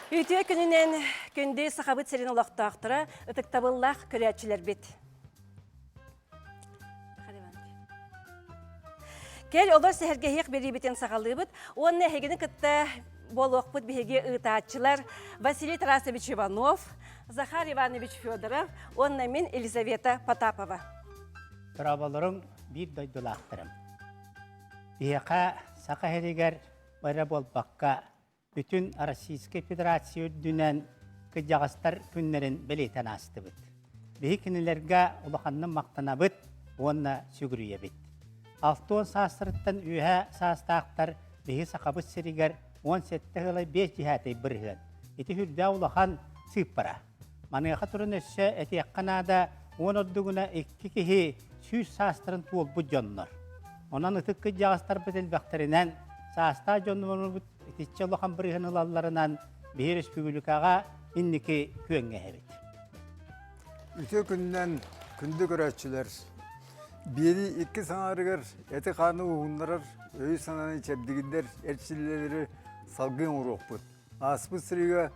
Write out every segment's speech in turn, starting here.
Үтүө күнүнэн күндү Сахабыт сирин олохтоохторо, ытыктабыллаах көрөөччүлэрбит. Кэл олор сэһэргэһиэх бириибитин саҕалыыбыт уонна эһигини кытта буолуохпут биһиги ыытааччылар Василий Тарасович Иванов, Захар Иванович Федоров уонна мин Елизавета Потапова. Дорооболоруҥ биир дойдулаахтарым. Биһиэхэ Саха сиригэр эрэ буолбакка бүтүн Российскай Федерация үрдүнэн кырдьаҕастар күннэрин бэлиэтээн аастыбыт. Биһи кинилэргэ улаханнык махтанабыт уонна сүгүрүйэбит. 60 саастарыттан үөһэ саастаахтар биһи Сахабыт сиригэр 17 ыла 5 дьиһээтэй бырыһыан. Ити сүрдээх улахан сыыппара. Маныаха туран өссө этиэххэ наада, уон ордугуна икки киһи 100 саастарын туолбут дьоннор. Онон ытык кырдьаҕастарбыт элбэхтэринэн, саастаах дьоннорбут итиччэ улахан бырыһын ылалларынан биһи республикаҕа инники күөҥҥэ иһэбит. Үтүө күнүнэн күндү көрөөччүлэр! Биэрии икки саҥарыгар эти-хааны уһуннарар, өйү-санааны чэбдигирдэр эрчиллиилэри салгыы оҥоруохпут. Ааспыт сырыыга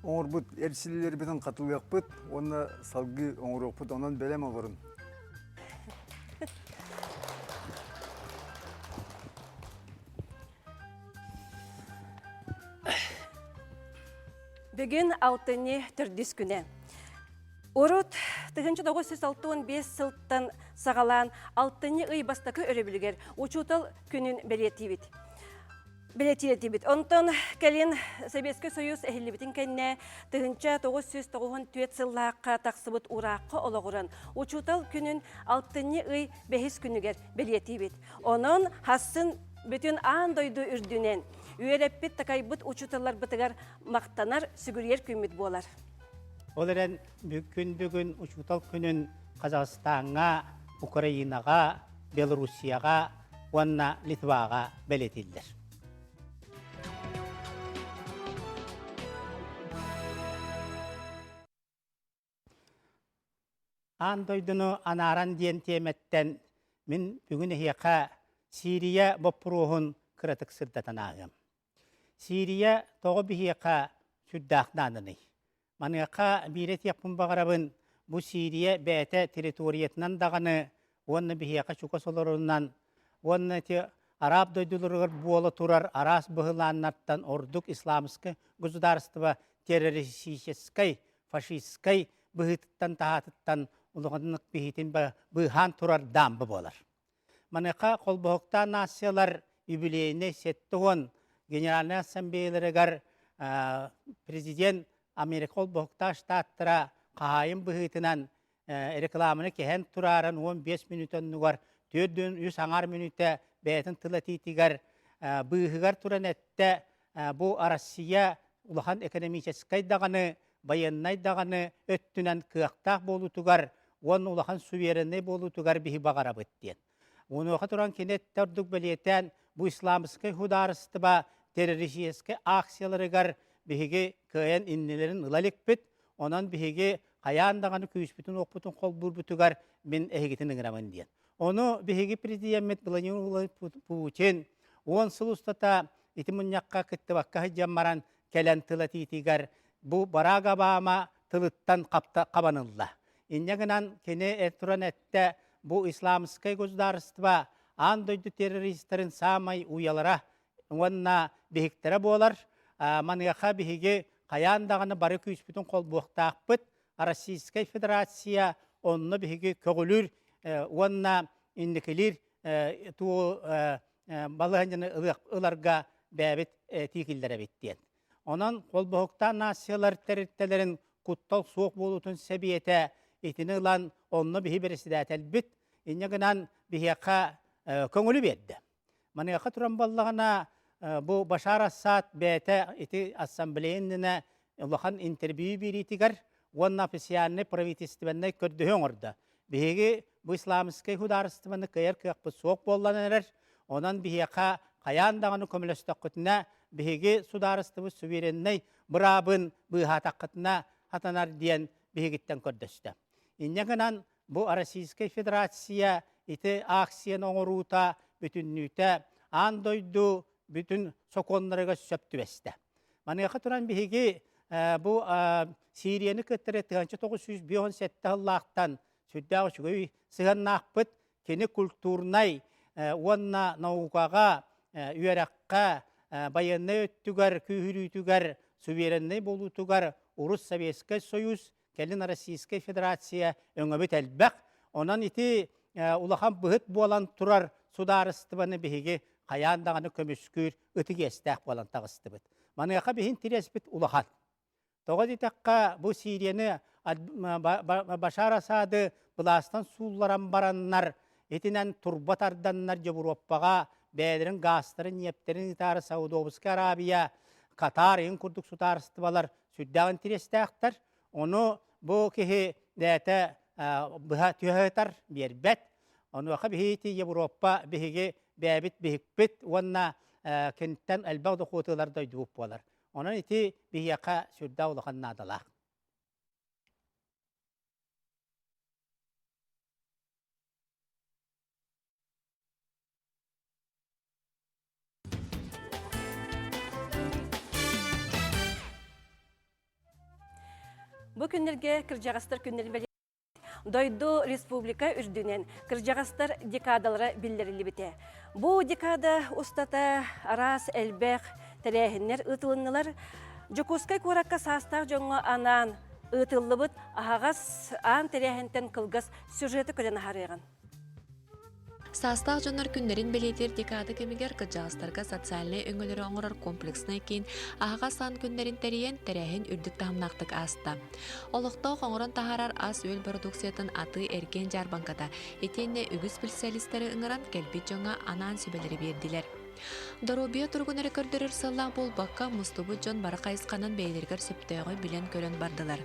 оҥорбут эрчиллиилэрбитин хатылыахпыт уонна салгыы оҥоруохпут, онон бэлэм олорун. Бүгүн алтынньы төрдүс күнэ. Урут 1965 сылтан саҕалаан алтынньы ый бастакы өрөбүлүгэр учуутал күнүн бэлиэтиибит. Бэлиэтиибит. Онтон кэлин Советский Союз эһиллибитин кэннэ 1994 сыллаахха тахсыбыт ураахха олоҕуран учуутал күнүн алтынньы ый бэһис күнүгэр бэлиэтиибит. Онон хассын бүтүн аан дойду үрдүнэн үөрэппит-такайбыт учууталларбытыгар махтанар, сүгүрүйэр күммүт буолар. Ол эрэн күн бүгүн учуутал күнүн Казахстаҥҥа, Украинаҕа, Белоруссияҕа уонна Литваҕа бэлиэтииллэр. Аан дойдуну анааран диэн тиэмэттэн мин бүгүн эһиэхэ Сирия боппуруоһун кыратык сырдатан ааһыам. Сирия тоҕо биһиэхэ сүрдээх нааданый? Маныаха биири этиэхпин баҕарабын, бу Сирия бэйэтэ территориятынан даҕаны уонна биһиэхэ чугас олорорунан уонна ити араб дойдуларыгар буола турар араас быһылааннартан ордук исламскай государство террористическай, фашистскай быһыытыттан-таһаатыттан улаханнык биһитин быыһаан турар даамба буолар. Маныаха холбоһуктаах нациялар юбилейнай 70 Генеральнай Ассамблеяларыгар президент Америка холбоһуктаах штаттара хаһаайын быһыытынан рекламаны кэһэн турааран 15 мүнүүтэ оннугар 4 3 аҥаар мүнүүтэ бэйэтин тыл этиитигэр быыһыгар туран эттэ бу Россия улахан экономическай даҕаны байыаннай даҕаны өттүнэн кыахтаах буолуутугар уонна улахан сувереннай буолуутугар биһи баҕарабыт диэн. Онуоха туран кини эттэ ордук бэлиэтээн бу исламскай судаарыстыба террористическай акцияларыгар биһиги кыайан иннилэрин ыла иликпит, онон биһиги хайаан даҕаны күүспүтүн-уохпутун холбуурбутугар мин эһигитин ыҥырабын диэн. Ону биһиги президеммит Владимир Владимирович Путин 10 сыл устата ити мунньахха кыттыбакка сылдьан баран кэлэн тыл этиитигэр бу Барак Обама тылыттан хабанылла. Инньэ гынан кини туран эттэ бу исламскай государство аан дойду террористарын саамай уйалара уонна биһиктэрэ буолар. Маныаха биһиги хайаан даҕаны бары күүспүтүн холбуохтаахпыт. Российскай Федерация онно биһиги көҕүлүүр уонна инникилиир туу балаһыанньаны ыларга бэйэбит этии киллэрэбит диэн. Онон холбоһуктаах нациялар тэрилтэлэрин куттал суох буолуутун сэбиэтэ итини ылан онно биһи бэрэссэдээтэлбит инньэ гынан биһиэхэ көҥүлү биэрдэ. Маныаха туран буоллаҕына бу Башар Ассад бэйэтэ ити ассамблея иннинэ улахан интервью биэриитигэр уонна официальнай правительственнай көрдөһүү оҥордо. Биһиги бу исламскай судаарыстыбаны кыайар кыахпыт суох буоллан эрэр, онон биһиэхэ хайаан даҕаны көмөлөстөххүтүнэ, биһиги судаарыстыбыт сувереннай быраабын быыһаатаххытына сатанар диэн биһигиттэн көрдөстө. Инньэ гынан бу Российскай Федерация ити акцияны оҥоруута бүтүннүүтэ аан дойду бүтүн сокуоннарыгар сөп түбэстэ. Маныаха туран биһиги бу Сирияны кыттары 1957 сыллаахтан сүрдээх үчүгэй сыһыаннаахпыт. Кини культурнай уонна наукаҕа, үөрэххэ, байыаннай өттүгэр, күүһүрүүтүгэр, сувереннай буолуутугар урут Советскай Союз, кэлин Российскай Федерация өҥөбүт элбэх. Онон ити улахан быһыт буолан турар судаарыстыбаны биһиги хайаан даҕаны көмүскүүр ытык иэстээх буолан таҕыстыбыт. Маныаха биһин тирэспит улахан. Тоҕо диэтэххэ, бу Сирияны Башар Асады былаастан суулларан бараннар, итинэн турба тарданнар Дьобуруоппаҕа бэйэлэрин гаастарын, ньиэптэрин ыытаары Саудовскай Аравия, Катар иһин курдук судаарыстыбалар сүрдээх интириэстээхтэр. Ону бу киһи бэйэтэ быһа түһэ биэрбэт. Онуоха биһиги Европа биһиги бэйэбит биһикпит уонна киниттэн элбэх дохуоту ылар дойдубут буолар. Онон ити биһиэхэ сүрдээх улахан наадалаах. Бу күннэргэ кырдьаҕастар күннэрин Дойду республика үрдүнэн кырдьаҕастар декадалара биллэриллибитэ. Бу декада устата араас элбэх тэрээһиннэр ыытылыннылар. Дьокуускай куоракка саастаах дьоҥҥо анаан ыытыллыбыт аһаҕас аан тэрээһинтэн кылгас сюжеты көрөн аһарыаҕын. Саастаах дьоннор күннэрин бэлиэтиир декада кэмигэр кырдьаҕастарга социальнай өҥөлөрү оҥорор комплекснай киин аһаҕас аан күннэрин тэрийэн, тэрээһин үрдүк таһымнаахтык ааста. Олохтоох оҥорон таһаарар ас-үөл бородууксуйатын атыы-эргиэн дьаарбаҥката итиэннэ үгүс специалистары ыҥыран кэлбит дьоҥҥо анаан сүбэлэри биэрдилэр. Доруобуйа туругун эрэ көрдөрөр сыаллаах буолбакка, мустубут дьон бары хайысханан бэйэлэригэр сөптөөҕү билэн-көрөн бардылар.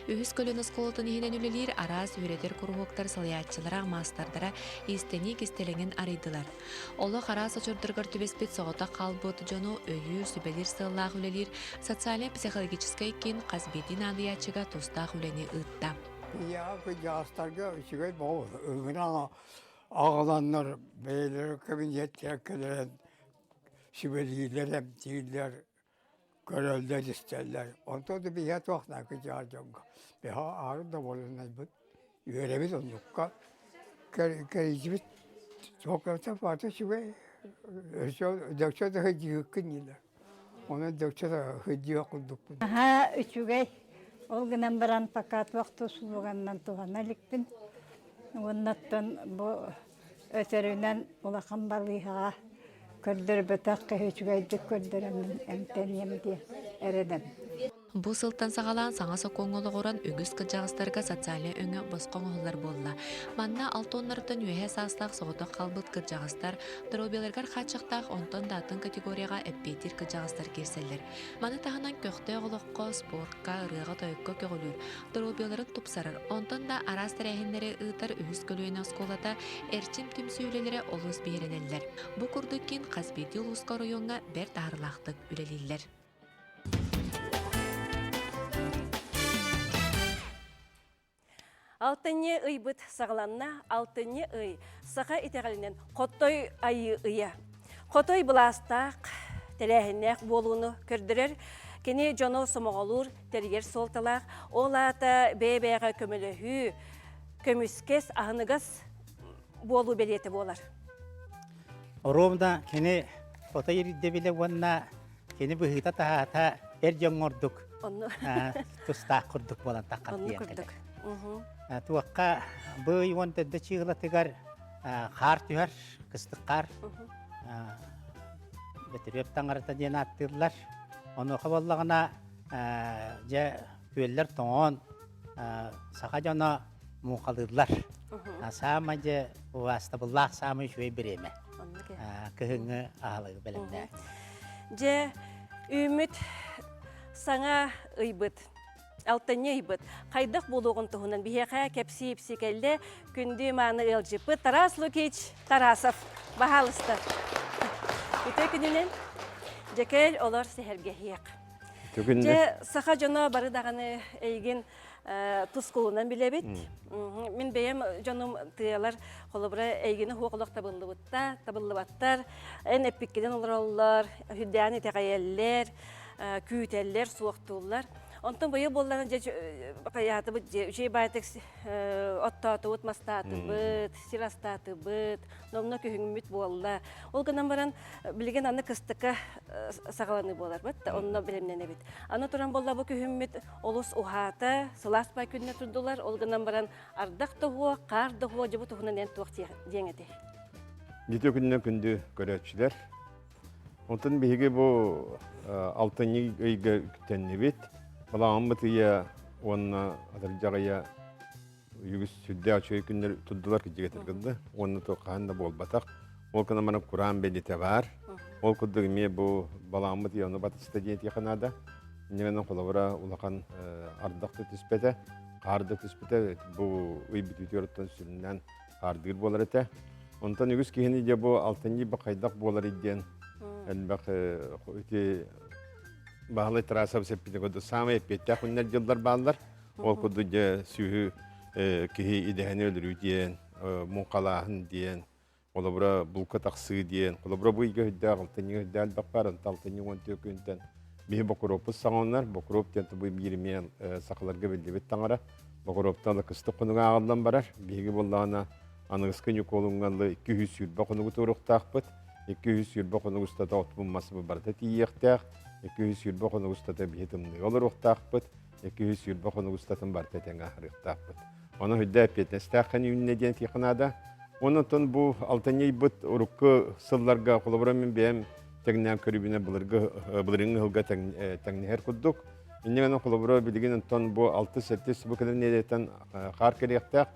Үһүс көлүөнэ оскуолатын иһинэн үлэлиир араас үөрэтэр куруһуоктар салайааччылара, маастардара иистэнии кистэлэҥин арыйдылар. Олох араас очурдарыгар түбэспит соҕотох хаалбыт дьону өйүүр, сүбэлиир сыаллаах үлэлиир социальнай-психологическай киин хас биирдии наадыйааччыга тустаах үлэни ыытта. Ийэҕэ кырдьаҕастарга үчүгэй боҕус ыҥыран аҕаланнар бэйэлэрэ кабинеттара кэлэн сүбэлииллэр, эмтииллэр, көрөллөр-истэллэр. Онтон да биһиэхэ туох да кырдьаҕас дьоҥҥо биһиэхэ аһары довольнайбыт, үөрэбит оннукка кэрийдибит туох барыта үчүгэй өссө дөксө да сылдьыһыккын дииллэр. Онон дөксө да сылдьыах курдукпун. Наһаа үчүгэй. Ол гынан баран пока туох да услуганнан туһана иликпин. Уоннаттан бу өтөрүнэн улахан балыыһаҕа көрдөрбөтөх киһи үчүгэйдик көрдөрөммүн эмтэниэм диэн эрэнэбин. Бу сылтан саҕалаан саҥа сокуоҥҥа олоҕуран үгүс кырдьаҕастарга социальнай өҥө босхо оҥоһуллар буолла. Манна алтоннартан үөһэ саастаах соҕотох хаалбыт кырдьаҕастар доруобуйаларыгар хааччахтаах онтон да атын категорияҕа эппиэттиир кырдьаҕастар киирсэллэр. Маны таһынан көхтөөх олоххо, спортка, ырыаҕа-тойукка көҕүлүүр, доруобуйаларын тупсарар, онтон да араас тэрээһиннэри ыытар үһүс көлүөнэ оскуолата Эрчим түмсүү үлэлэрэ олус биһирэнэллэр. Бу курдук киин хас биирдии улууска оройуоҥҥа бэрт таһаарыылаахтык үлэлииллэр. Алтынньы ыйбыт саҕаланна. Алтынньы ый саха итэҕэлинэн Хотой айыы ыйа. Хотой былаастаах, тэрээһиннээх буолууну көрдөрөр. Кини дьону сомоҕолуур, тэрийэр суолталаах. Ол аата бэйэ-бэйэҕэ көмөлөһүү, көмүскэс, аһыныгас буолуу бэлиэтэ буолар. Ровно кини хотой ирдэбилэ уонна кини быһыыта-таһаата эр дьоҥҥо ордук тустаах курдук буолан таххан Оннук курдук. Туохха бый уон төрдө чыылатыгар хаар түһэр, кыстык хаар. Бөтүрүөп таҥарата диэн ааттыыллар. Онуоха буоллаҕына дьэ күөллэр тоҥон саха дьоно муҥхалыыллар. Саамай дьэ убаастабыллаах саамай үчүгэй бириэмэ. Кыһыҥҥы аһылыгы бэлэмнээн. Дьэ, үүммүт саҥа ыйбыт, алтынньы ыйбыт хайдах буолуоҕун туһунан биһиэхэ кэпсии-ипсии кэллэ күндү мааны ыалдьыппыт Тарас Лукич Тарасов. Баһаалыста. Үтүө күнүнэн. Дьэкэл олор сэһэргэһиэх. Дьэ, саха дьоно бары даҕаны эйигин тускулунан билэбит. Мин бэйэм дьонум тыалар холобура эйигини хуох олох табыллыбытта, табыллыбаттар, эн эппиккинэн олороллор, үрдээн итэҕэйэллэр. күүтэллэр, суохтууллар. Онтон быйыл буоллаҕына дьэ хайаатыбыт дьэ үчүгэй баайтык оттоотубут, мастаатыбыт, сир астаатыбыт, номно күһүҥмүт буолла. Ол гынан баран билигин аны кыстыкка саҕаланыы буоларбыт, онно бэлэмнэнэбит. Аны туран буолла бу күһүммүт олус уһаата, сылаас бай күннэр турдулар, ол гынан баран ардах да уһуо, хаар да уһуо, дьэ бу туһунан эн туох диэҥ этэй? Дьүтү күнүнэн күндү көрөөччүлэр. Онтон биһиги бу алтынньы ыйга үктэннибит. Балаҕаммыт ыйа уонна атырдьах ыйа үгүс сүрдээх үчүгэй күннэр турдулар кырдьыгатыргылды. Уонна то хаһан да буолбатах. Ол гынан баран кураан бэлиэтэ баар. Ол курдук эмиэ бу балаҕаммыт ыйа ону батыста диэн этиэххэ наада. Инньэ холобура улахан ардах да түспэтэ, хаар да түспүтэ. Бу ый бүтүүтүгэр оттон сүрүннээн хаардыыр буолар этэ. Онтон үгүс киһини дьэ бу алтынньы хайдах буолар диэн элбэх ити Баһылай Тарасов эппитин курдук саамай эппиэттээх күннэр дьыллар бааллар. Ол курдук дьэ сүөһү киһи идэһэни өлөрүү диэн, муҥхалааһын диэн, холобура булка тахсыы диэн, холобура бу ыйга өйдөөх алтынньы өйдөөх элбэх баар, онтон алтынньы 14 күнтэн биһи Бокуруоппут саҥаланар. Бокуруоп диэн бу биир эмиэ сахаларга биллибит таҥара. Бокуруоптан ыла кыстык хонуга ааҕыллан барар. Биһиги буоллаҕына аныгыскы Ньукуолуҥҥа ылы 220 хонугу туруохтаахпыт. 220 хонук устата отпун мас барыта тиийиэхтээх. 220 хонук устата биһи тымныыга олоруохтаахпыт. 220 хонук устатын барыта тэҥэ аһарыахтаахпыт. Ону үрдэ эппиэтинэстээх үүннэ диэн этиэххэ наада. Онон бу алтынньы ыйбыт урукку сылларга холобура мин бэйэм тэҥнээн көрүүбүнэ былыргы былырыыҥҥы сылга тэҥнэһэр курдук. Инньэ гынан холобура билигин онтон бу 6-7 бу кэлэр нэдиэлэттэн хаар кэлиэхтээх.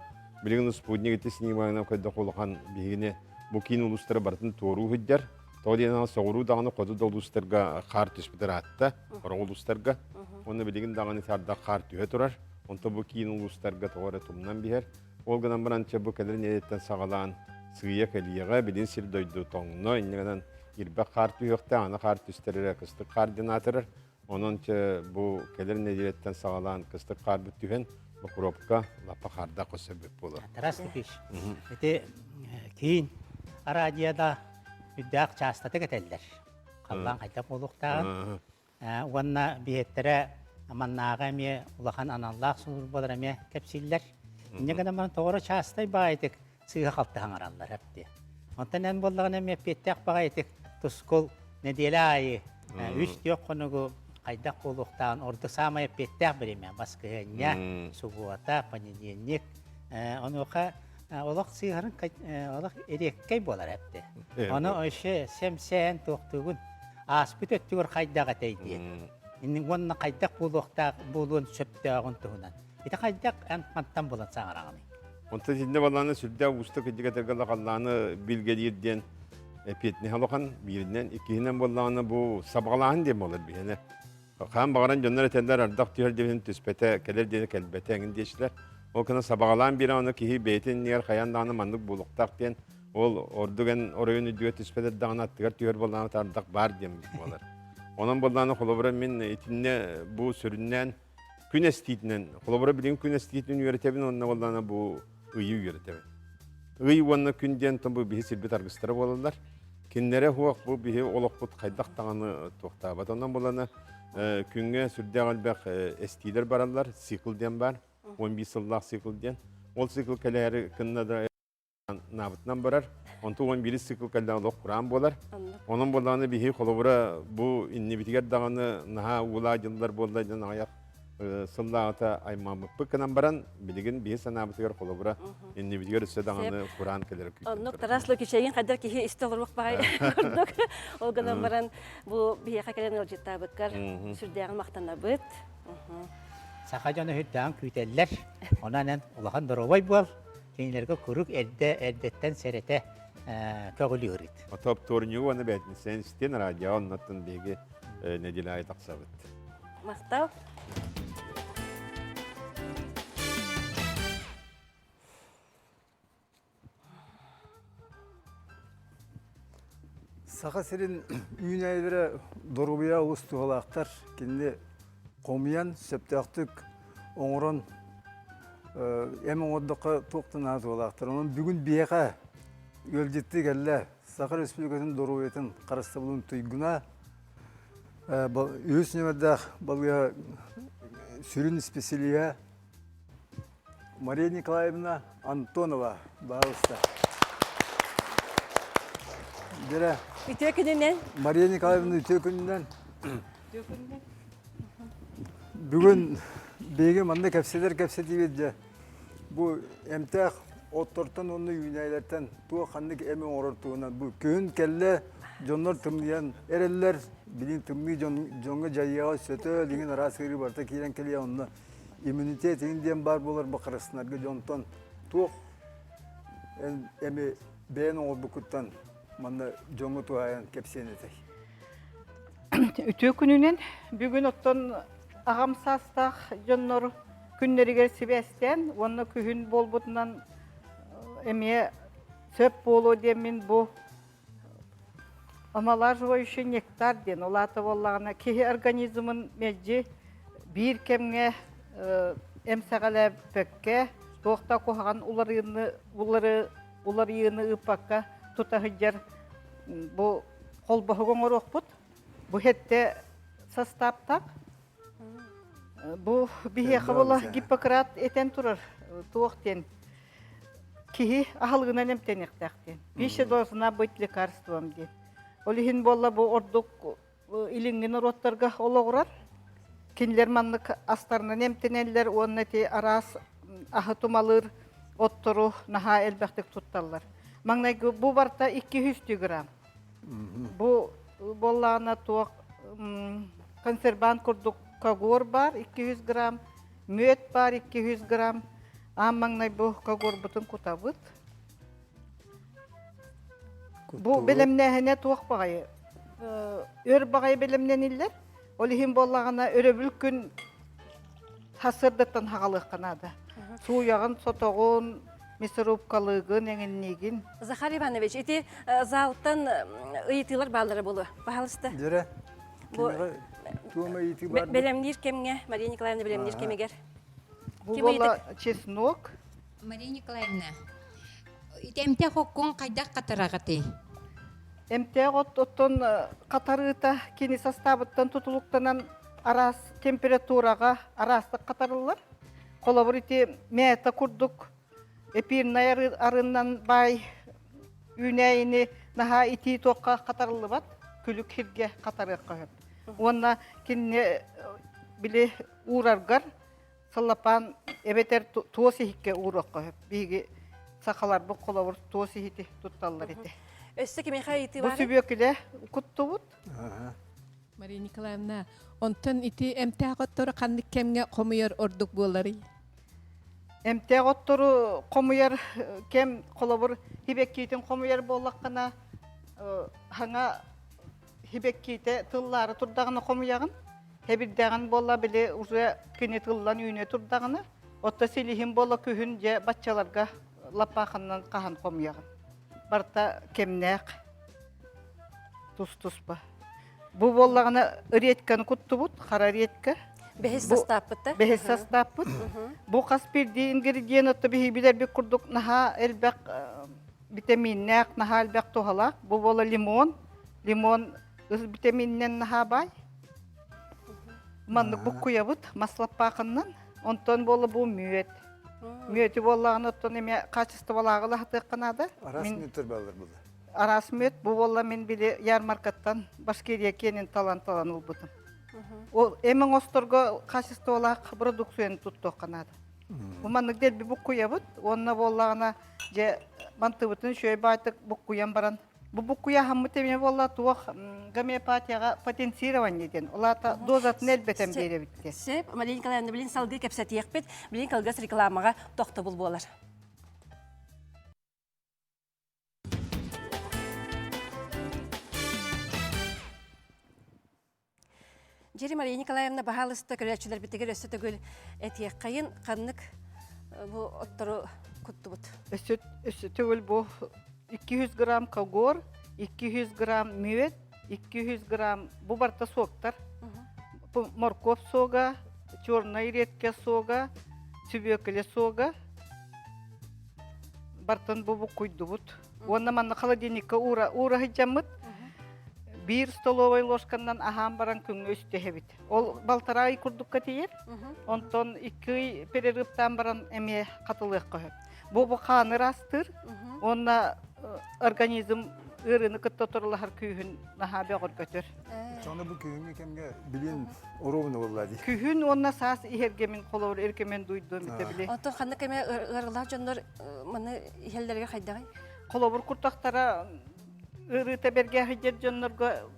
Билигин спутник ити снимогынан көрдөх улахан биһигини бу киин улуустары барытын туоруу сылдьар. Тоҕо диэн соҕуруу даҕаны хоту да улуустарга хаар түспүт ыраатта, сорох улуустарга. Уонна билигин даҕаны сардах хаар түһэ турар. Онтон бу киин улуустарга тоҕо эрэ тумнан биһэр. Ол гынан баран чэ бу кэлэр нэдиэлэттэн саҕалаан сыыйа кэлиэҕэ, билин сир дойду тоҥно, инньэ гынан ирбэх хаар түһүөхтээх, аны хаар түстэр эрэ кыстык хаар диэн аатырар. Онон чэ бу кэлэр нэдиэлэттэн саҕалаан кыстык хаарбыт түһэн, Бокуруопка лаппа хаардаах өссө буолар. Тарас Лукич, ити киин араадьыйада үрдээх чаастатык этэллэр. Халлаан хайдах буолуохтааҕын. Уонна биһиэттэрэ маннааҕы эмиэ улахан аналлаах службалар эмиэ кэпсииллэр. Инньэ гынан баран тоҕоро чаастай баайытык сыыһа-халты хаҥараллар эптиэ. Онтон эн буоллаҕына эмиэ эппиэттээх баҕайытык тускул нэдиэлэ аайы үс-түөрт хонугу хайдах буолуохтааҕын ордук саамай эппиэттээх бириэмэ баскыһыанньа, субуота, понедельник. Онуоха олох сыыһарын олох эриэккэй буолар эптэ. Ону өссө сэмсээн туохтуугун ааспыт өттүгэр хайдах этэй диэн. Уонна хайдах буолуохтаах буолуон сөптөөҕүн туһунан. Ити хайдах эн хантан булан саҥараҕыный? Онтон итиннэ балааны сүрдээх уустук идигэтэргэ халлааны билгэлиир диэн эпиэтинэһэ улахан бииринэн, иккиһинэн буоллаҕына бу сабаҕалааһын диэн буолар биһиэнэ. Хаан баҕаран дьоннор этэллэр ардах түһэр диэбитин түспэтэ, кэлэр диэни кэлбэтэ эҥин диэчилэр. Ол гына сабаҕалаан биэрэн ону киһи бэйэтин иннигэр хайаан даҕаны маннык буолуохтаах диэн ол ордук эн оройун үрдүгэр түспэтэр даҕаны аттыгар түһэр буоллаҕына ардах баар диэн буолар. Онон буоллаҕына холобура мин итиннэ бу сүрүннээн күн эстиитинэн, холобура билигин күн эстиитин үөрэтэбин уонна буоллаҕына бу ыйы үөрэтэбин. Ый уонна күн диэн бу биһи сирбит аргыстара буолаллар. Кинилэрэ суох бу биһи олохпут хайдах даҕаны туохтаабат. Онон буоллаҕына күҥҥэ сүрдээх элбэх эстиилэр бараллар, цикл диэн баар, 11 сыллаах цикл диэн. Ол цикл кэлээри кынна да наабытынан барар. Онтон 11 цикл кэллэҕинэ олох кураан буолар. Онон буоллаҕына биһи холобура бу иннибитигэр даҕаны наһаа уулаах дьыллар буолла диэн аҕыйах сыллааҕыта аймааммыппыт гынан баран билигин биһи санаабытыгар холобура иннибитигэр өссө даҕаны кураан кэлэрэ күүтэн Оннук Тарас Лукичайын хайдар киһи истэ олоруох баҕай курдук. Ол гынан баран бу биһиэхэ кэлэн ыалдьыттаабыккар сүрдээҕин махтанабыт. Саха дьоно сүрдээҕин күүтэллэр. Онон эн улахан доруобай буол. Кинилэргэ куруук эрдэ эрдэттэн сэрэтэ көҕүлүүр ыт. Ото вторнюгу уонна бээтинсэни истин радио оннуттан биһиги нэдиэлэ аайы тахсабыт. Махтал. Саха сирин үүнээйилэрэ доруобуйа олус туһалаахтар. Кинини хомуйан, сөптөөхтүк оҥорон эм оҥордоххо туох да наада туһалаахтар. Онон бүгүн биһиэхэ ыалдьыттыы кэллэ Саха Республикатын доруобуйатын харыстабылын туйгуна. Үһүс нүөмэрдээх балыыһа сүрүн исписэлииһэ Мария Николаевна Антонова, баһаалыста. Дьэрэ. Үтүө күнүнэн. Мария Николаевна үтүө күнүнэн. Бүгүн биһиги манна кэпсэтэр кэпсэтиибит дьэ бу эмтээх оттортон уонна үүнээйилэртэн туох ханнык эми оҥорор туһунан бу күһүн кэллэ дьоннор тымныйан эрэллэр билин тымныы дьон дьоҥҥо дьайыаҕа сөтөл иҥин араас ыарыы барыта киирэн кэлиэ онно иммунитет иҥин диэн баар буолар бакарастынарга дьонтон туох эми бэйэн оҥорбуккуттан манна дьоҥҥо туһаайан кэпсиэн этэй. Үтүө күнүнэн бүгүн оттон аҕам саастаах дьоннор күннэригэр сибээстээн уонна күһүн буолбутунан эмиэ сөп буолуо диэммин бу омолаживающий нектар диэн ол аата буоллаҕына киһи организмын мэлдьи биир кэмҥэ эмсэҕэлээбэккэ туох да куһаҕан уларыыны уларыйыыны ыыппакка тута сылдьар бу холбоһугу оҥоруохпут. Бу хэттэ састааптаах. Бу биһиэхэ була Гиппократ этэн турар туох диэн киһи аһылыгынан эмтэниэхтээх диэн. Пища должна быть лекарством диэн. Ол иһин буолла бу ордук илиҥҥи норуоттарга олоҕурар. Кинилэр маннык астарынан эмтэнэллэр уонна ити араас аһы тумалыыр оттору наһаа элбэхтик тутталлар. Маҥнайгы бу барта 200 грамм. Бу буоллаҕына туох консервант курдук когор баар 200 грамм, мүөт баар 200 грамм. Аан маҥнай бу когорбутун кутабыт. Бу бэлэмнээһинэ туох баҕайы өр баҕайы бэлэмнэниллэр. Ол иһин буоллаҕына өрөбүл күн сарсыардаттан хаҕалыахха наада. Сууйаҕын, сотоҕун, мясорубкалыыгын, эҥинниигин. Захар Иванович, ити залтан ыйытыылар бааллара буолуо. Пожалуйста. Дьэрэ. Бу бэлэмниир кэмҥэ, Мария Николаевна бэлэмниир кэмигэр. Бу буолла чеснок. Мария Николаевна, ити эмтээх оккун хайдах хатараҕытый? Эмтээх от оттон хатарыыта кини састаабыттан тутулуктанан араас температураҕа араастык хатарыллар. Холобур ити мята курдук эпирнай арыынан баай үүнээйини наһаа итии туохха хатарыллыбат, күлүк сиргэ хатарыахха сөп. Уонна кинини били уураргар Сыллапаан эбэтэр туос иһиккэ ууруохха сөп. Биһиги сахаларбыт холобур туос иһити тутталлар этэ. Өссө кимиэхэ ыйытыы Бу баар? сүбүөкүлэ куттубут. Мария Николаевна, онтон ити эмтээх оттору ханнык кэмҥэ хомуйар ордук буоларый? Эмтээх оттору хомуйар кэм холобур хибэккиитин хомуйар буоллаххына хаҥа хибэккиитэ тыллаары турдаҕына хомуйаҕын. Хэбирдэҕин буолла били уже кини тыллан үүнэ турдаҕына, отто силиһин буола күһүн дьэ баччаларга лаппааханнан хаһан хомуйаҕын. Барыта кэмнээх тус-туспа. Бу буоллаҕына редьканы куттубут, хара редька. Бэһис састааппыт да? Бэһис састааппыт. Бу хас биирдии ингредиент отто биһи билэрбит курдук наһаа элбэх витаминнээх, наһаа элбэх туһалаах. Бу буола лимон. Лимон витамининэн наһаа баай. Маннык буккуйабыт мас лаппаахыннан. Онтон буола бу мүөт. Мүөтү буоллаҕына оттон эмиэ хаачыстыбалааҕы лаһатыахха наада. Араас мүөттэр бааллар буолла. Араас мүөт бу буолла мин били ярмаркаттан Башкирия киэнин талан-талан ылбытым. Ол эм оҥосторго хаачыстыбалаах продукцияны туттуохха наада. Бу маннык дэлби буккуйабыт. Уонна буоллаҕына дьэ мантыбытын үчүгэй баайтык буккуйан баран Бу буккуйааһыммыт эмиэ буолла туох гомеопатияҕа потенцирование диэн. Ол аата дозатын элбэтэн биэрэбит диэн. Сөп, Мария Николаевна, билин салгыы кэпсэтиэхпит. Билин кылгас рекламаҕа тохтобул буолар. Дьири Мария Николаевна, баһаалыста көрөөччүлэрбитигэр өссө төгүл этиэххэйин, ханнык бу оттору куттубут? Өссө, өссө төгүл бу 200 грамм когор, 200 грамм мүөт, 200 грамм бу барыта соктар. Моркуоп сога, черная редкая сога, сүбүөкүлэ сога. Бартын бу буккуйдубут. Уонна манна холодильникка уура, уура сылдьаммыт. Биир столовай ложканнан аһаан баран күҥҥэ үстэһэбит. Ол балтараа ый курдукка тиийэр. Онтон икки ый перерывтаан баран эмиэ хатылыахха сөп. Бу бу хааны ыраастыыр уонна организм ыарыыны кытта торулаһар күүһүн наһаа бөҕөргөтөр. Чону бу күһүҥҥү кэмҥэ билин оруобуна буолла дии. Күһүн уонна саас иһэргэ мин холобур эркемен дуйдуом итэ били. Онтон ханнык эмэ ыарыылаах дьоннор маны иһэллэригэр хайдаҕый? Холобур куртахтара ыарыыта бэргэ сылдьар дьоннорго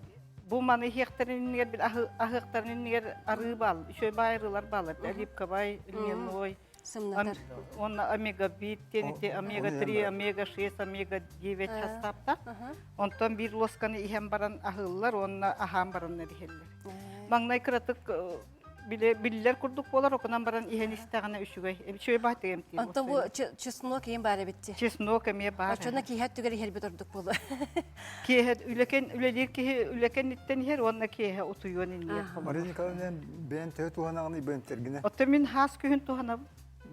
бу маны иһиэхтэрин иннигэр бил аһыахтарын иннигэр арыы баал, үчүгэй баайырыылар бааллар, оливковай, льняной, Сымнатар. Уонна омега-бит диэн ити омега-3, омега-6, омега-9 хастааптар. Онтон биир лосканы иһэн баран аһыыллар уонна аһаан бараннар иһэллэр. Маҥнай кыратык биллэр курдук буолар, окунан баран иһэн истэҕинэ үчүгэй. Үчүгэй баатык эмтиир. Онтон бу чеснок иһин баар эбит. Чеснок эмиэ баар. Оччоно киэһэ түгэр иһэрбит ордук буолуо. Киэһэ үлэкен үлэлиир киһи үлэкэнниттэн иһэр уонна киэһэ утуйуон иннигэр. Мария Николаевна бэйэн төһө туһанаҕыный бэйэн тергине? Оттон мин хаас күһүн туһанабын.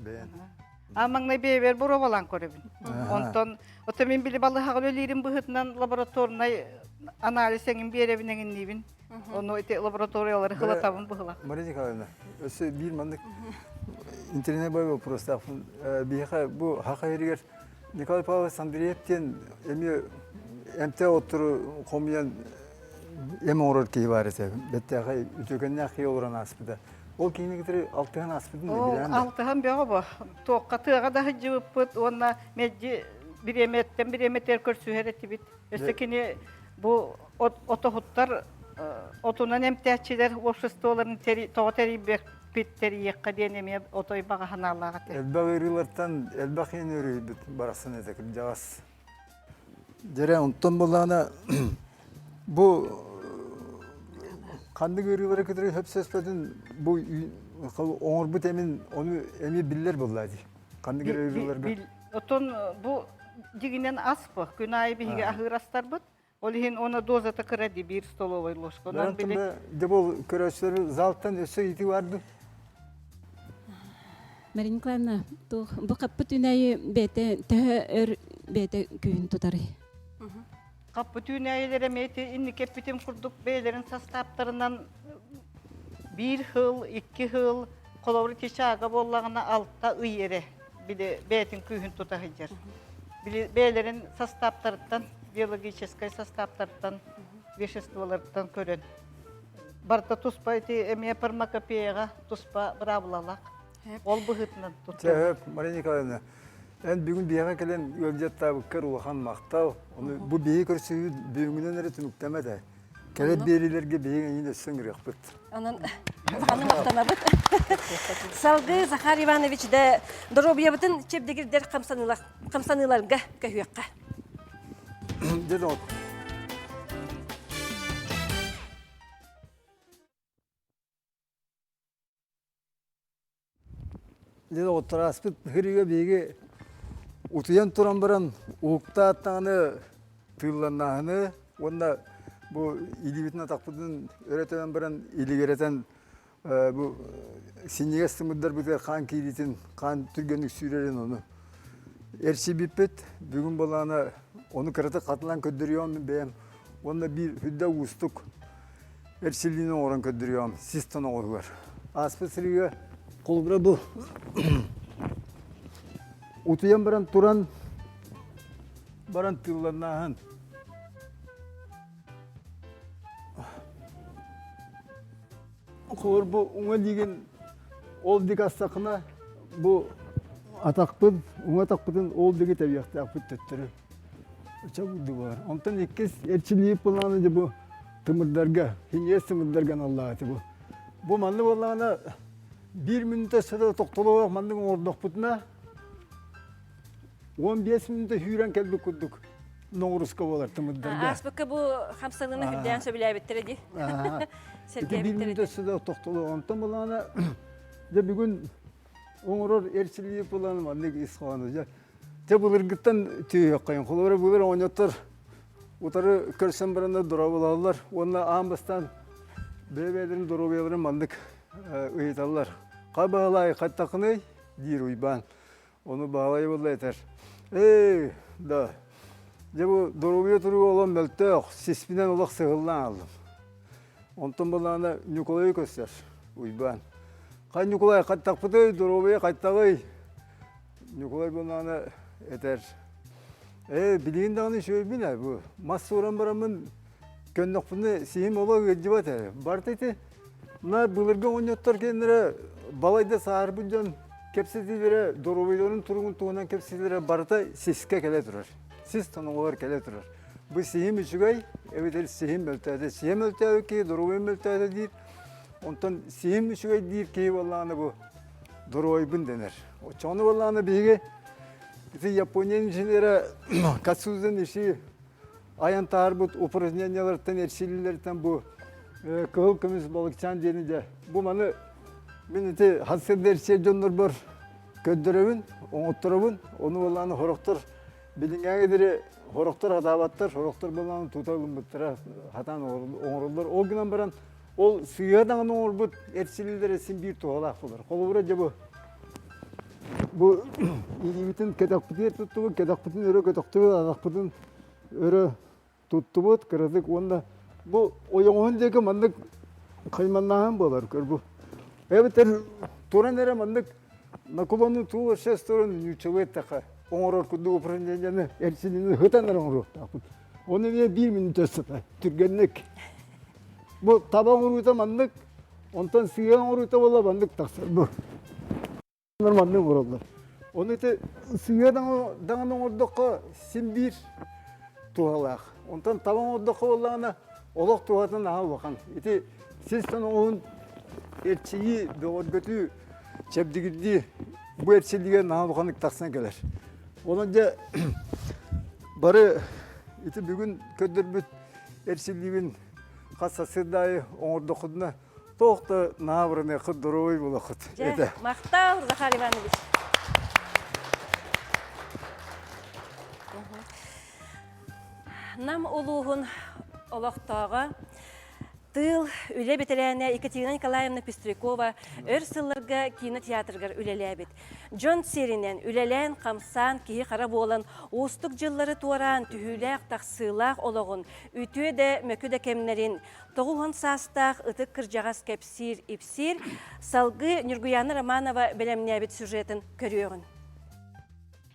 Бэйэн. А маҥнай бэйэбэр боруобалаан көрөбүн. Онтон оттон мин били балыһаҕа үлэлиирим быһыытынан лабораторнай анализ эҥин биэрэбин эҥинниибин. Ону ити лабораториялары хылатабын быһыла. Мария Николаевна, өссө биир маннык интернет бай вопростаахпын. Биһиэхэ бу хаха иһигэр Николай Павлович Андреев диэн эмиэ эмтээх оттору хомуйан эм оҥорор киһи баар этэ. Бэттээхэй үтүөкэннээх киһи олорон ааспыта. Ол киһини кытары алтыһан ааспытын да билээн да. Алтыһан бөҕө бу. Туохха тыаҕа да сылдьыбыппыт уонна мэлдьи бириэмэттэн бириэмэтигэр көрсүһэр этибит. Өссө кини бу отоһуттар отунан эмтээччилэр обществоларын тоҕо тэрийбэппит тэрийиэххэ диэн эмиэ отой баҕа санаалаах этэ. Элбэх ыарыылартан элбэх иһин өрүһүйбүт барахсан этэ кырдьаҕас. Дьэрэ онтон буоллаҕына бу ханнык ыарыылары кытары сөпсөспөтүн бу оҥорбут эмин ону эмиэ биллэр буоллаа дии. Ханнык эрэ ыарыыларга. Оттон бу дьигинэн ас бу. Күн аайы биһиги аһыыр астарбыт. Ол иһин она дозата кыра ди биир столовой ложка. Онон били Дьэ бу көрөөччүлэр залтан өссө ыйытыы барды. Марина Николаевна, бу хаппыт үүнээйи бэйэтэ төһө өр бэйэтэ күүһүн тутарый? Хаппыт үүнээйилэр эмиэ ити инники эппитим курдук бэйэлэрин састааптарынан биир сыл, икки сыл, холобур чычаага буоллаҕына алта ый эрэ били бэйэтин күүһүн тута сылдьар. Били бэйэлэрин састааптарыттан, биологическай састааптарыттан, веществоларыттан көрөн. Барыта туспа ити эмиэ фармакопеяҕа туспа быраабылалаах. Ол быһыытынан туттар. Сөп, Мария Николаевна, эн бүгүн биһиэхэ кэлэн ыалдьыттаабыккар улахан махтал. Ону бу биһиги көрсүһүү бүгүҥҥүнэн эрэ түмүктэммэт ээ. Кэлэр биэриилэргэ биһиги эйигин өссө ыҥырыахпыт. Онон улаханнык махтанабыт. Салгыы Захар Иванович да доруобуйабытын чэбдигирдэр хамсаныыларга көһүөххэ. Дьэ доҕот. Дьэ доҕоттор ааспыт сырыыга биһиги утуйан туран баран уһуктаат даҕаны тыылланнааһыны уонна бу илиибитин атахпытын өрө тэбэн баран илигирэтэн бу синньигэс тымырдарбытыгар хаан киириитин, хаан түргэнник сүүрэрин ону эрчийбиппит. Бүгүн былаана ону кыратык хатылаан көрдөрүөм бэйэм уонна биир үрдэ уустук эрчиллиини оҥорон көрдөрүөм сис тоноҕоһугар. Ааспыт сырыыга холобура бу утуйан баран туран баран тыылланнааһын. Холобур бу уҥа илиигин ол диэки астаххына бу атахпын уҥа атахпытын ол диэки тэбиэхтээхпит төттөрү. Чабырды бар. Онтон иккис эрчиллии былаана дьэ бу тымырдарга, хиньиэс тымырдарга аналлаах этэ бу. Бу манны буоллаҕына биир мүнүүтэ сыта тохтолоох маннык оҥордохпутуна 15 мүнүүтэ сүүрэн кэлбит курдук ноҕуруска буолар тымырдарга. Ааспыкка бу хамсаныыны үрдээн сөбүлээбиттэрэ дии. Ити биир мүнүүтэ сыта тохтолоох. Онтон былаана дьэ бүгүн оҥорор эрчиллии былаана маннык ис хоһооно. Дьэ Дьэ былыргыттан түһүөххэйин. Холобура былыр оҕонньоттор утары көрсөн бараннар дорооболоһоллор уонна аан бастаан бэйэ-бэйэлэрин доруобуйаларын маннык ыйыталлар. Хай Баһылай, хаттахыный? диир Уйбаан. Ону Баһылай буолла этэр. Эй, да. Дьэ бу доруобуйа туруга олох мөлтөх, сиспинэн олох сыһыллаан аллым. Онтон былаана Ньукулайы көрсөр Уйбаан. Хай Ньукулай, хаттахпытый, доруобуйа хайтаҕый? Ньукулай былаана этэр. Ээ, билигин даҕаны үчүгэйбин ээ бу. Мас сууран бараммын көннөхпүнэ сиһим олох ыалдьыбат ээ. Барыта ити мына былыргы оҕонньоттор кэннэрэ балайда сааһырбыт дьон кэпсэтиилэрэ, доруобуйаларын туругун туһунан кэпсэтиилэрэ барыта сискэ кэлэ турар. Сис тоноҕолор кэлэ турар. Бу сиһим үчүгэй, эбэтэр сиһим мөлтөөтө. Сиһим мөлтөөбүт киһи доруобуйам мөлтөөтө диир. Онтон сиһим үчүгэй диир киһи буоллаҕына бу доруобуйбун дэнэр. Оччоҕуна буоллаҕына биһиги ити Япония инженерэ Кацузен Иши айан таһаарбыт упражненияларыттан, эрчиллиилэриттэн бу кыһыл көмүс балыкчаан диэни дьэ бу маны мин ити хас эрчийэр дьоннорбор көрдөрөбүн, оҥотторобун. Ону буоллаҕына сорохтор билиҥҥээҥи диэри сорохтор хатаабаттар, сорохтор буоллаҕына тута ылыммыттара хатаан оҥороллор. Ол гынан баран ол сыыһа даҕаны оҥорбут эрчиллиилэрэ син биир туһалаах буолар. Холобура дьэ бу бу илиибитин кэтэхпитигэр туттубут, кэтэхпитин өрө көтөхтүбүт, атахпытын өрө туттубут кыратык уонна бу ойоҕоһун диэки маннык хайманнааһын буолар көр бу эбэтэр туран эрэ маннык наклону туу шест туран нууччалыы эттэххэ оҥорор курдук упражнениены эрчиллиини ытан эрэ оҥоруохтаахпыт оны эмиэ биир мүнүүтэ сыта түргэнник бу таба оҥоруута маннык онтон сыыһа оҥоруута буолла маннык тахсар бу Нормальный оҥороллор. Ону ити сыыһа даҕаны оҥордоххо син биир туһалаах. Онтон таба оҥордоххо буоллаҕына олох туһата наһаа улахан. Ити сис тоноҕоһун эрчийии, бөҕөргөтүү, чэбдигирдии бу эрчиллиигэ наһаа улаханнык тахсан кэлэр. Онон дьэ бары ити бүгүн көрдөрбүт эрчиллиибин хас сарсыарда аайы оҥордоххутуна Туох да наабырыныаххыт, доруобуй буолуоххут этэ. Махтал, Захар Иванович. Нам улууһун олохтооҕо тыыл үлэ бэтэрээнэ Екатерина Николаевна Пестрякова өр сылларга кинотеатрыгар үлэлээбит. Дьон сиэринэн үлэлээн-хамсаан киһи-хара буолан уустук дьыллары туораан түһүүлээх-тахсыылаах олоҕун үтүө да мөкү да кэмнэрин 90 саастаах ытык кырдьаҕас кэпсиир-ипсиир, салгыы Ньургуйаана Романова бэлэмнээбит сюжетын көрүөҕүн.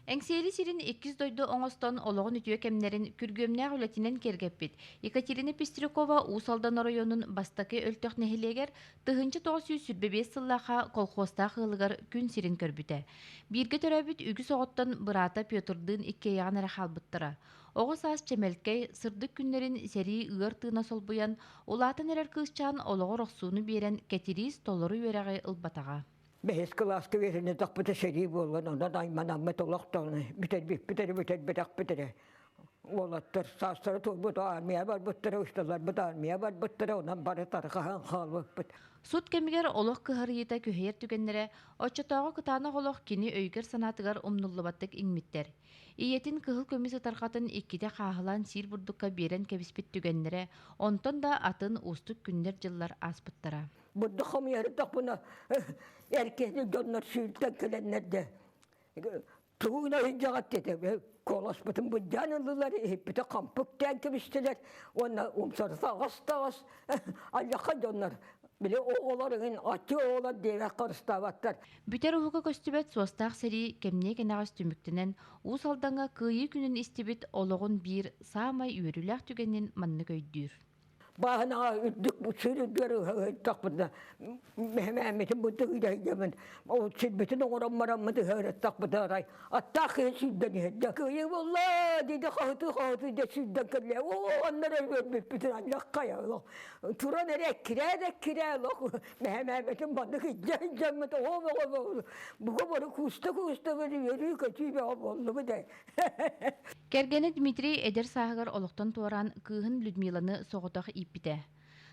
Эҥсиэли сирин иккис дойду оҥостон олоҕун үтүө кэмнэрин күргүөмнээх үлэтинэн киэргэппит Екатерина Пестрякова Уус Алдан оройуонун Бастакы Өлтөх нэһилиэгэр 1925 сыллаахха колхозтаах ыалыгар күн сирин көрбүтэ. Бииргэ төрөөбүт үгүс оҕоттон быраата Петрдыын иккиэйэҕин эрэ хаалбыттара. Оҕо саас чэмэлкэй, сырдык күннэрин сэрии ыар тыына солбуйан, улаатан эрэр кыысчаан олоҕор охсууну биэрэн Кэтириис толору үөрэҕи ылбатаҕа. Бэһис кылааска үөрэнэ сэрии буолан, онон айманаммыт олохтоҕуна бүтэрбиппит эрэ бүтэрбэтэхпит эрэ. Уолаттар саастара туолбут армия барбыттара, усталарбыт армия барбыттара, онон бары тарҕаһан хаалбыппыт. Сут кэмигэр олох кыһарыйыыта күһэйэр түгэннэрэ оччотооҕу кытаанах олох кини өйүгэр-санаатыгар умнуллубаттык иҥмиттэр. Ийэтин кыһыл көмүс ытарҕатын иккитэ хааһылаан сиир бурдукка биэрэн кэбиспит түгэннэрэ, онтон да атын уустук күннэр-дьыллар ааспыттара. Бурдук хомуйарытахпына эр киһини дьоннор сүүртэн кэлэннэр да тугу гына сылдьаҕыт диэтэ куоласпытын былдьаан ыллылар иһиппитэ хампык тээн кэбистилэр уонна умсарыта аҕас аллахха дьоннор били оҕолор ыгын аччы оҕолор диэбэх харыстаабаттар Бүтэр уһуга көстүбэт суостаах сэрии кэмниэ кэнэҕэс түмүктэнэн, Уус Алдаҥҥа Кыайыы күнүн истибит олоҕун биир саамай үөрүүлээх түгэнин маннык өйдүүр. Бааһынаҕа үрдүк сыр үрдүгэр ыһыктахпытына мэһэмээммитин быттык ыйдайдамын ол сирбитин оҥорон бараммыт ыһыырыттахпытына арай аттаах киһи сүүрдэн иһэрдэ кыайыы буолла диде хаһытыы хаһытыы дэ сүүрдэн кэллэ оо оннор өлбүппүтүн аллаххай туран эрэ эккирээ да эккирээ олох мэһэмээбэтин маннык илдьэ сылдьаммыт оҕо оҕо буга бары кууста кууста үөрүү көтүү бөҕө буоллубут ээ Кэргэнэ Дмитрий эдэр сааһыгар олохтон туораан кыыһын Людмиланы соҕотох ииппитэ.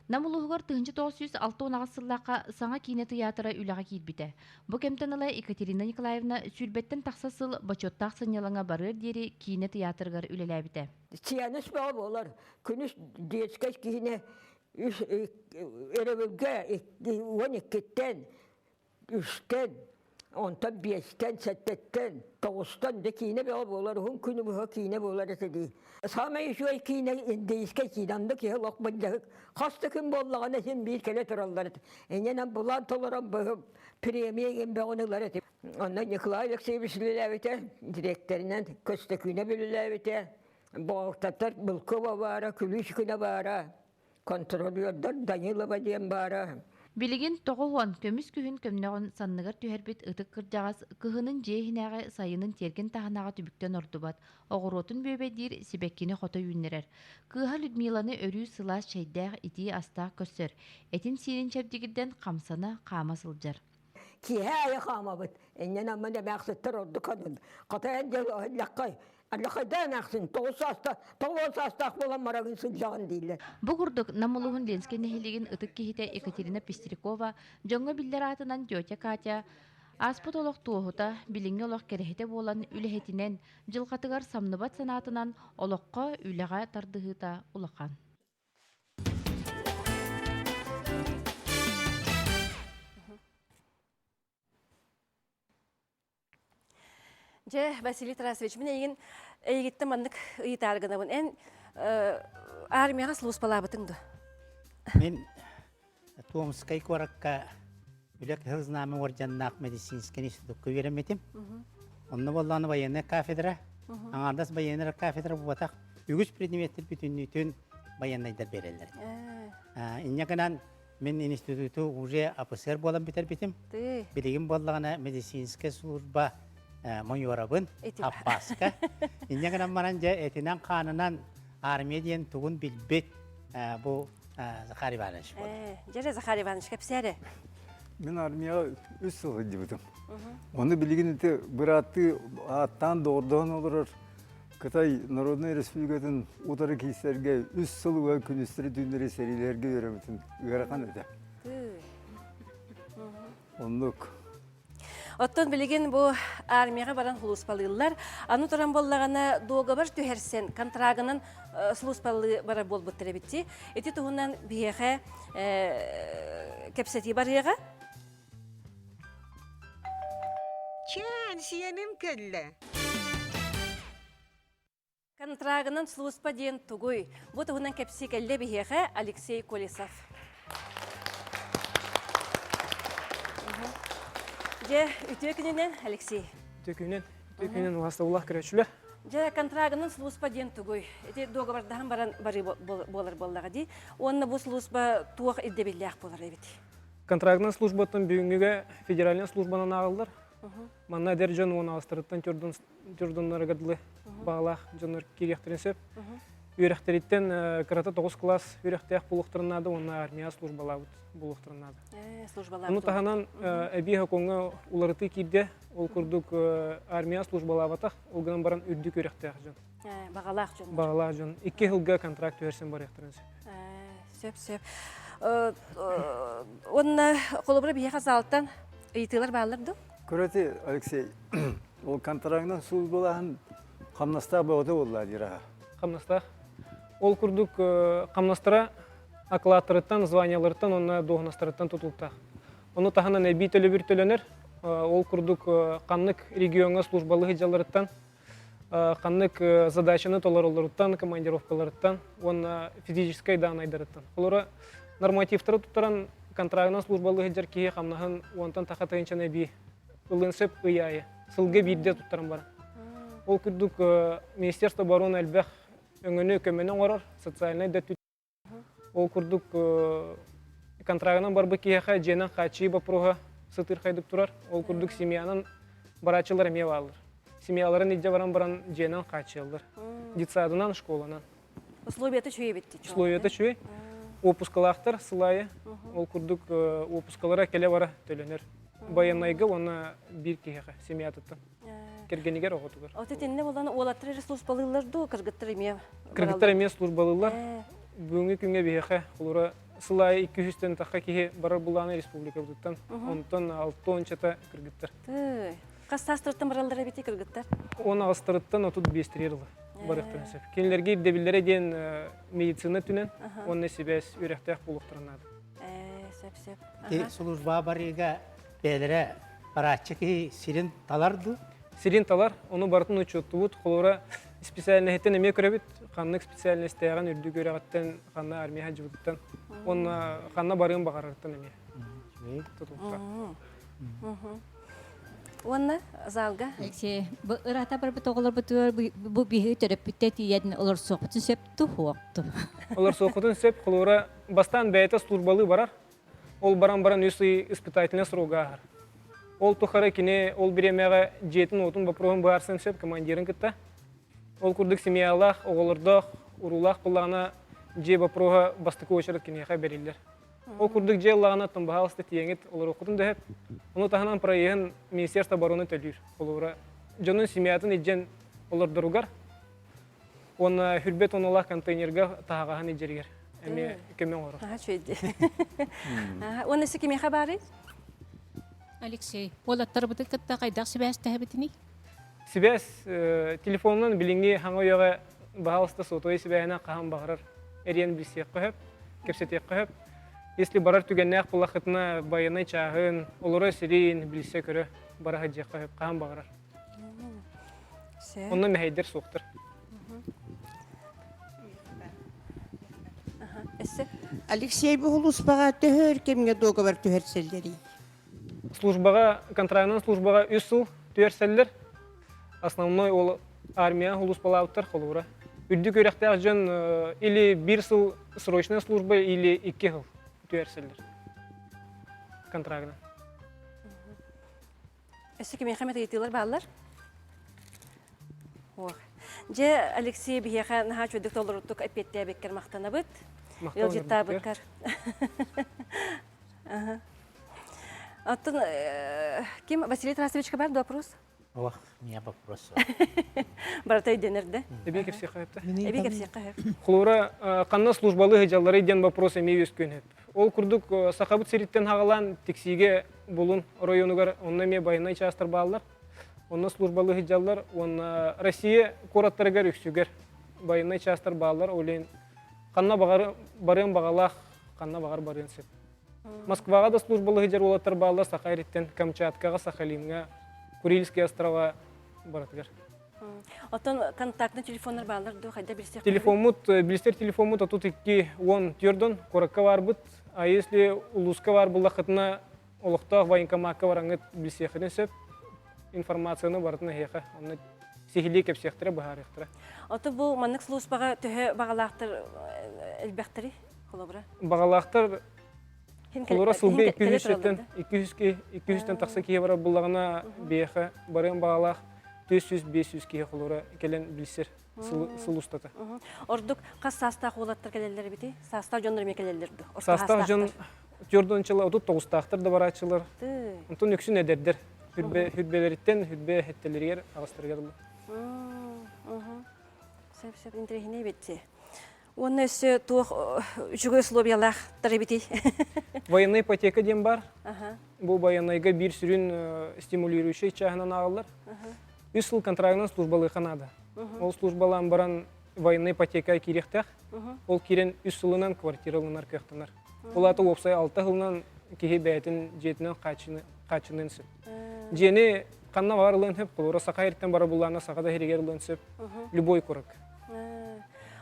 Нам улууһугар 1968 сыллаахха саҥа киинэ тыйаатыра үлэҕэ киирбитэ. Бу кэмтэн ыла Екатерина Николаевна сүүрбэттэн тахса сыл бочуоттаах сынньалаҥа барыар диэри киинэ тыйаатырыгар үлэлээбитэ. Сиэнис бөҕө буолар. Күнүс детскай киинэ үс өрөбүлгэ 12-ттэн үстэн. Онтон биэстэн, сэттэттэн, тоҕустан да киинэ бөҕө буолар, уһун күнү быһа киинэ буолар этэ дии. Саамай үчүгэй киинэ индийскэй киинэ, онно киһи олох былдьаһык. Хас да күн буоллаҕына син биир кэлэ тураллар этэ. Инньэнэн булаан толорон быһым премия игин бөҕөнү ылар этим. Онно Николай Алексеевич үлэлээбитэ, дириэктэринэн Көстөкүүнэ үлэлээбитэ, Боҕуктаттар Былкова баара, Күлүүс күнэ баара, контролердар Данилова диэн баара. Билигин 90 көмүс күһүн көмнөҕүн санныгар түһэрбит ытык кырдьаҕас кыһынын дьиэ иһинээҕи сайынын тиэргэн таһынааҕы түбүктэн ордубат, оҕуруотун бүөбэйдиир сибэккини хото үүннэрэр. Кыыһа Людмиланы өрүү сылаас чэйдээх, итии астаах көрсөр, этин-сиинин чэбдигирдэн хамсана, хаама сылдьар. Киэһэ аайы хаамабыт. Инньэн аммын эмээхситтэр ордук анын. Хата эн дьэ Аллахайда эмээхсин тоҕус саастаах, 90 саастаах буолан марагын сылдьаҕын дииллэр. Бу курдук Нам улууһун Ленскэй нэһилиэгин ытык киһитэ Екатерина Пестрякова дьоҥҥо биллэр аатынан тетя Катя ааспыт олох туоһута, билиҥҥи олох кэрэһитэ буолан үлэһитинэн, дьылҕатыгар самныбат санаатынан олоххо, үлэҕэ тардыһыыта улахан. Дьэ, Василий Тарасович, мин эйигин эйигиттэн маннык ыйытаары гынабын. Эн армияҕа сулууспалаабытыҥ дуо? Мин Томскай куоракка Үлэ Кыһыл Знамя уордьаннаах медицинскэй институкка үөрэммитим. Онно буоллаҕына военная кафедра, аҥаардас военная кафедра буолбатах, үгүс предметтэр бүтүннүүтүн байыаннайдар биэрэллэр. Инньэ гынан мин институту уже АПСР буолан бүтэрбитим. Билигин буоллаҕына медицинскэй служба майорабын, Аппааска. Инньэ гынан баран дьэ этинэн-хаанынан армия диэн тугун билбит бу Захар Иванович буолар. Дьэ, Захар Иванович, кэпсээрэ. Мин армияҕа үс сыл сылдьыбытым. Ону билигин ити бырааттыы ааттаан доҕордоһон олорор Кытай Народнай Республикатын утары киирсэргэ үс сыл уга күнүстэри түүннэри сэриилэргэ үөрэммитим ыарахан этэ. Оннук. Оттон билигин бу армияҕа баран сулууспалыыллар. Аны туран буоллаҕына дуогабар түһэрсэн контрагынан сулууспалыы барар буолбуттар эбит Ити туһунан биһиэхэ кэпсэтии барыаҕа. Чээн, сиэним кэллэ. Контрагынан сулууспа диэн тугуй? Бу туһунан кэпсии кэллэ биһиэхэ Алексей Колесов. Дьэ, үтүө күнүнэн, Алексей. Үтүө күнүнэн, үтүө күнүнэн уһастабыллаах көрөөччүлэр. Дьэ, контрагынан сулууспа диэн тугуй? Ити дуогабардаһан баран барыы буолар буоллаҕа дии. Уонна бу сулууспа туох ирдэбиллээх буолар эбит? Контрактнай службаттан бүгүҥҥүгэ федеральнай службанан ааҕыллар. Манна эдэр дьон уон аҕыстарыттан тюрдуннарыгар дылы баҕалаах дьоннор киириэхтэрин сөп. Үөрэхтэриттэн кырата 9 класс үөрэхтээх буолуохтарын наада уонна армия службалаабыт буолуохтарын наада. Ону таһынан эбии сокуоҥҥа уларытыы киирдэ. Ол курдук армия службалаабатах, ол гынан баран үрдүк үөрэхтээх дьон. Баҕалаах дьон. Баҕалаах дьон. Икки сылга контракт түһэрсэн барыахтарын сөп. Сөп, сөп. Уонна холобура биһиэхэ саалтан ыйытыылар бааллар дуу? Көрөти, Алексей, ол контрагынан службалааһын хамнастаах бөҕөтө буолла диир аха. Хамнастаах. Ол курдук хамнастара окладтарыттан, званияларыттан уонна дуоһунастарыттан тутулуктаах. Ону таһынан эбии төлөбүр төлөнөр. Ол курдук ханнык региоҥҥа службалыы сылдьалларыттан ханнык задачаны толороллоруттан, командировкаларыттан уонна физическэй даанайдарыттан. Олора нормативтары туттаран контрагынан службалыы сылдьар киһи хамнаһын уонтан таха тыһыынчаны эбии ылыан сөп ый аайы. Сылга биирдэ туттаран баран. Ол курдук Министерство обороны элбэх өҥөнү, көмөнү оҥорор, социальнай да Ол курдук контрагынан барбыт киһиэхэ дьиэнэн хааччыйыы боппуруоһа сытыырхайдык турар. Ол курдук семьянан барааччылар эмиэ бааллар. Семьяларын илдьэ баран баран дьиэнэн хааччыйаллар. Детсадынан, школанан. Условията үчүгэй эбит Условията үчүгэй. Уоппускалаахтар сыл аайы. Ол курдук уоппускалара кэлэ-бара төлөнөр. Байыаннайга уонна биир киһиэхэ семьятыттан. Кэргэнигэр оҕотугар. От итиннэ буолан уолаттар эрэ службалыыллар дуу, кыргыттар эмиэ Кыргыттар эмиэ службалыыллар. Бүгүҥҥү күҥҥэ биһиэхэ холура сыл аайы 200-тэн тахха киһи барар булааны республикабытыттан. Онтон алта уончата кыргыттар. Хас саастарыттан бараллар эбитий кыргыттар? Он аҕыстарыттан 35-тигэр ыла барыахтарын сөп. Кинилэргэ ирдэбиллэрэ диэн медицина өттүнэн уонна сибээс үөрэхтээх буолуохтарын наада. Сөп, сөп. Служба барыыга бэйэлэрэ. Барааччы киһи сирин талар дуу? Сирин талар, ону барытын учуоттубут. Холобура, специальноһыттан эмиэ көрөбүт. Ханнык специальностьтээҕин үрдүк үөрэҕиттэн, ханна армия сылдьыбытыттан уонна ханна барыан баҕарарыттан эмиэ тутулуктаах. Уонна залга? Алексей, бу ырата барбыт оҕолорбутугар бу биһиги төрөппүттэр тиийэн олорсуохпутун сөп туһуохту. Олорсуоххутун сөп, холобура, бастаан бэйэтэ службалыы барар, Ол баран баран үс ый испытательнай срога ааһар. Ол тухары кини ол бириэмэҕэ дьиэтин-уотун боппуруоһун быһаарсан сөп командирын кытта. Ол курдук семьялаах, оҕолордоох, уруулаах буоллаҕына дьиэ боппуруоһа бастакы уочарат киниэхэ бэриллэр. Ол курдук дьиэ ыллаҕына баһаалыста тиийэҥит олоруоххутун да сөп. Ону таһынан проеһын Министерство обороны төлүүр. Холобура, дьонун семьятын илдьэн олордоругар уонна хүрбэт онулаах контейнерга таһаҕаһын илдьэригэр эмиэ көмө оҥорор. Аха үчүгэй. Уонна өссө кимиэхэ баарый? Алексей, уолаттарбытын кытта хайдах сибээстэһэбитиний? Сибээс телефонунан билиҥҥи хаҥа үйэҕэ баһаалыста сотовай сибээһинэн хаһан баҕарар эриэн билсиэххэ сөп, кэпсэтиэххэ сөп. Если барар түгэннээх буоллаххытына байыаннай чааһын, олорор сирин билсэ-көрө бара сылдьыахха сөп хаһан баҕарар. Онно мэһэйдэр суохтар. Алексей бу улууспаҕа төһө өр кэмҥэ дуогабар түһэрсэллэрий? Службаҕа, контрактынан службаҕа үс сыл түһэрсэллэр. Основной ол армия улууспалаабыттар холобура. Үрдүк үөрэхтээх дьон или биир сыл срочная служба или икки сыл түһэрсэллэр контрагынан. Өссө кимиэхэ эмэ ыйытыылар бааллар? Ох. Дьэ, Алексей биһиэхэ наһаа үчүгэйдик толоруттук эппиэттээбиккэр махтанабыт. Ыалдьыттаабыккар. Оттон ким Василий Тарасовичка бар вопрос? Ох, не вопрос. Барыта өйдөнөр да? Эбии кэпсиэххэ сөп Эбии кэпсиэххэ сөп. Холобура, ханна службалыы сылдьалларый диэн вопрос эмиэ үөскүөн сөп. Ол курдук Сахабыт сириттэн хаҕалаан Тиксиигэ Булун оройуонугар онно эмиэ байыаннай чаастар бааллар. Онно службалыы сылдьаллар уонна Россия куораттарыгар үксүгэр байыаннай чаастар бааллар. Ол иһин ханна баҕар барыан баҕалаах, ханна баҕар барыан сөп. Москваҕа да службалыы сылдьар уолаттар бааллар Саха ириттэн Камчаткаҕа, Сахалиҥҥа, Курильские острова барытыгар. Оттон контактный телефоннар бааллар дуо хайда билсиэх Телефоммут, билсэр телефоммут 32 10 куоракка баарбыт. А если улууска баар буллаххытына олохтоох военкомакка бараҥҥыт билсиэххитин сөп. Информацияны барытын эһиэхэ онно сиһилии кэпсиэхтэрэ, быһаарыахтара. Ото бу маннык службаҕа төһө баҕалаахтар элбэхтэри холобура? Баҕалаахтар Холобура сылга 200-тэн 200-тэн тахса киһи барар буллаҕына биэхэ барыан баҕалаах 400-500 киһи холобура кэлэн билсэр сыл устата. Ордук хас саастаах уолаттар кэлэллэр эбитий? Саастаах дьоннор эмиэ кэлэллэр дуо? Саастаах дьон төрдүнчылар, 39-таахтар да барааччылар. Онтон үксүн эдэрдэр. Хүрбэлэриттэн хүрбэ хэттэлэригэр аҕыстарыгар дылы. Сөп сөп интэриэһинэй эбит. Уонна өссө туох үчүгэй условиялаахтар эбитий? Военная ипотека диэн бар. Бу военныйга биир сүрүн стимулирующай чааһынан ааҕыллар. Үс сыл контрагынан службалыахха наада. Ол службалаан баран военная ипотека киириэхтээх. Ол киирэн үс сылынан квартира ылынар кыахтанар. Ол аата уопсай алта сылынан киһи бэйэтин дьиэтинэн хааччыныан сөп. Дьиэни ханна баҕар ылыан сөп, холобура Саха сириттэн бара буллаана Саха да сиригэр ылыан сөп. Любой курак.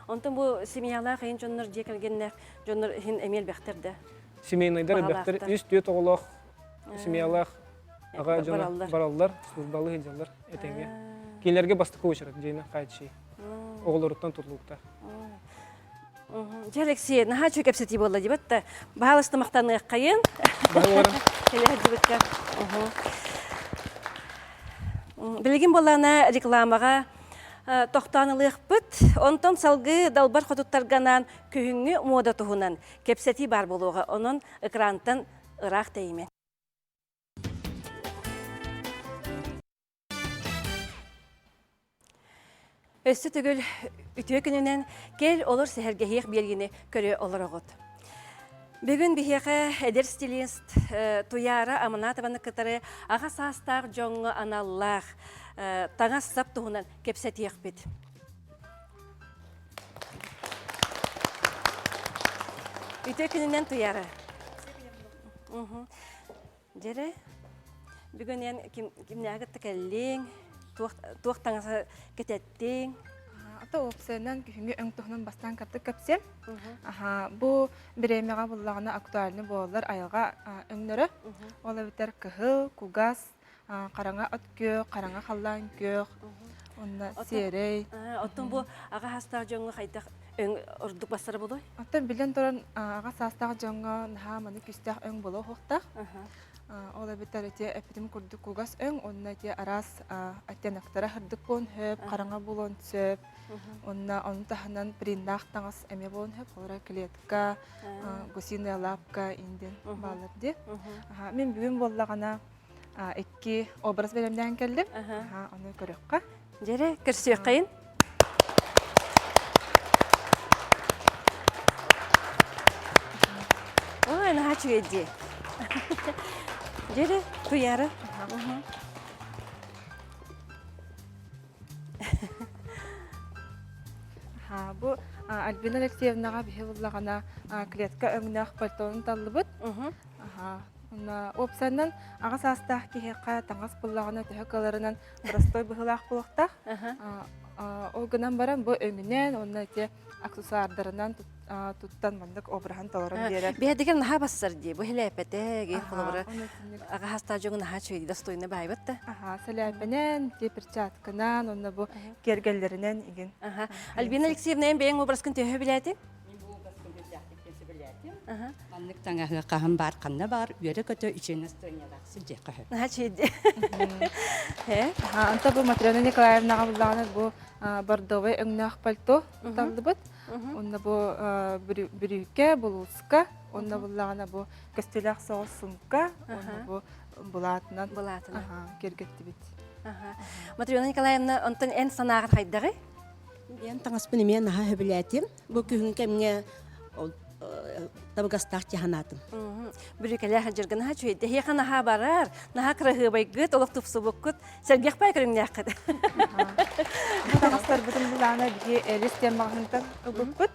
Онтон бу семьялаах иһин дьоннор дьиэ кэргэннээх дьоннор иһин эмиэ элбэхтэр да? Семейныйдар элбэхтэр. Үс түөрт оҕолоох семьялаах аҕа дьоно бараллар, службалыы сылдьаллар этэҥҥэ. Кинилэргэ бастакы очерак дьиэни хааччыы. Оҕолоруттан тутулуктаах. Дьэ, Алексей, наһаа үчүгэй кэпсэтии буолла дибэт да. Баһаалыста махтаныаххайын. Кэлэ сылдьыбыкка. Билигин буоллаҕына рекламаҕа тохтоон ылыахпыт. Онтон салгыы далбар хотуттарга анаан күһүҥҥү муода туһунан кэпсэтии баар буолуоҕа. Онон экрантан ыраах тэйимэн. Өссө төгүл үтүө күнүнэн кэл олор сэһэргэһиэх биэргини көрө олороҕут. Бүгүн биһиэхэ эдэр стилист Туяра Аманатованы кытары аҕа саастаах дьоҥҥо аналлаах таҥас-сап туһунан кэпсэтиэхпит. Үтүө күнүнэн Туяра. Дьэрэ. Бүгүн эн кимнээҕи кытта кэллиҥ, туох таҥаса кэтэттиҥ? Ата уопсайынан күһүҥҥү өҥ туһунан бастаан кырдык кэпсиэм. Аха, бу бириэмэҕэ буллаҕына актуальный буолаллар айылҕа өҥнөрө. Ол эбэтэр кыһыл, кугас, хараҥа от күөх, хараҥа халлаан күөх, онно сиэрэй. Оттон бу аҕа саастаах дьоҥҥо хайдах өҥ ордук бассара буолуой? Оттон билэн туран аҕа саастаах дьоҥҥо наһаа маны күүстээх өҥ буолуо суохтаах. Ол эбэтэр ити эппитим курдук кугас өҥ уонна ити араас оттеноктара сырдык буолуон сөп, хараҥа буолуон сөп. Уонна ону таһынан приннаах таҥас эмиэ буолуон сөп. Холобура клетка, гусиная лапка индин бааллар дии. Мин бүгүн буоллаҕына икки образ бэлэмнээн кэллим. Ону көрүөххэ. Дьэрэ, көрсүөххэйин. Ой, наһаа үчүгэй дии. Дьэрэ, Туяра. Бу Альбина Алексеевнаҕа биһи буллаҕына клетка өҥнөөх пальтону таллыбыт. Уопсайынан аҕа саастаах киһиэхэ таҥас буллаҕына төһө кыаларынан простой быһыылаах буолуохтаах. Ол гынан баран бу өҥүнэн уонна ити аксессуардарынан туттан маннык обраһын толорон биэрэр. Биһидигэр наһаа бассар дии. Бу хилээпэтэ, ге холобура аҕа саастаах дьоҥу наһаа үчүгэй достойно баайбат да. Аха, сэлээпэнэн, те перчатканан, уонна бу киэргэллэринэн игин. Альбина Алексеевна, эн бэйэҥ образкын төһө билээтиҥ? Маннык таҥаһы хаһан баар ханна баар үөрэ-көтө үчүгэй настроениялаах сылдьыахха сөп. Наһаа үчүгэй Онто бу Матрена Николаевнаҕа буллаҕына бу бордовай өҥнөөх пальто таллыбыт. Онно бу бүрүүкэ, булууска, онно буллаҕына бу көстүүлээх соҕус сумка, онно бу булаатынан булаатынан киэргэттибит. Матрена Николаевна, онтон эн санааҕар хайдаҕый? Мен таҥаспын эмиэ наһаа сөбүлээтим. Бу күһүн кэмҥэ табыгастаах дьаһанаатым. Бүрүкэлээх дьыргы наһаа үчүгэйдэ. Эһиэхэ наһаа барар, наһаа кыраһыабайгыт, олох тупсубуккут, сэргэх бай көрүҥнээххит. Бу таҥастарбытын булаана биһи Элис диэн маҕаһыынтан ылбыппыт.